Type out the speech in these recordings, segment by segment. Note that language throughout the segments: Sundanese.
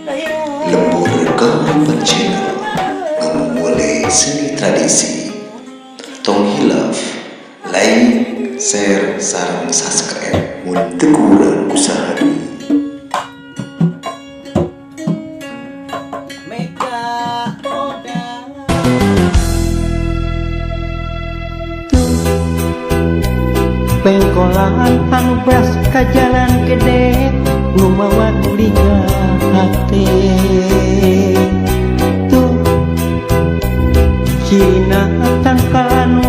Lembur Kahuripan Channel ngamumule seni tradisi. Tong hilap like, share, sareng subscribe mun teu kurang usaha deui. Mega Oda. Tuh pengkolan anu bas ka jalan gede nu mawa liga hate. Tuh cirina tangkalan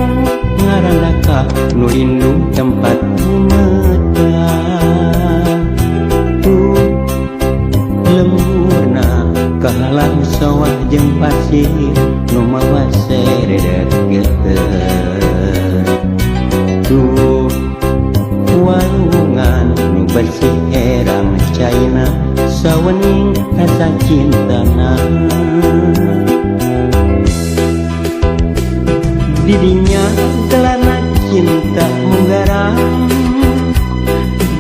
ngaranaka nu lindung tempat meta. Tuh lemburna kahalang sawah jeung pasir nu mawa seredet geter. Tuh walungan nu bersih herang caina sawening rasa cintana. Didinya gelana cinta munggarang,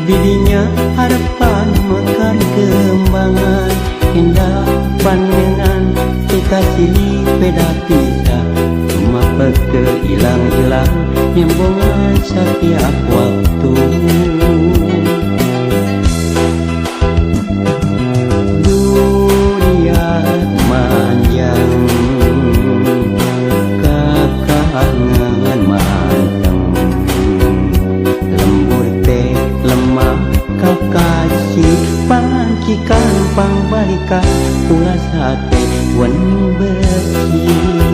didinya harapan mekar kembangan. Indah pandangan kita silih beda pisah, tumapek teu ilang-ilang nyembongan setiap waktu. Dunia manjang kakangen manteng, lembur teh lemah kakasih pangcikan pangbalikan ulah sate wening bersih.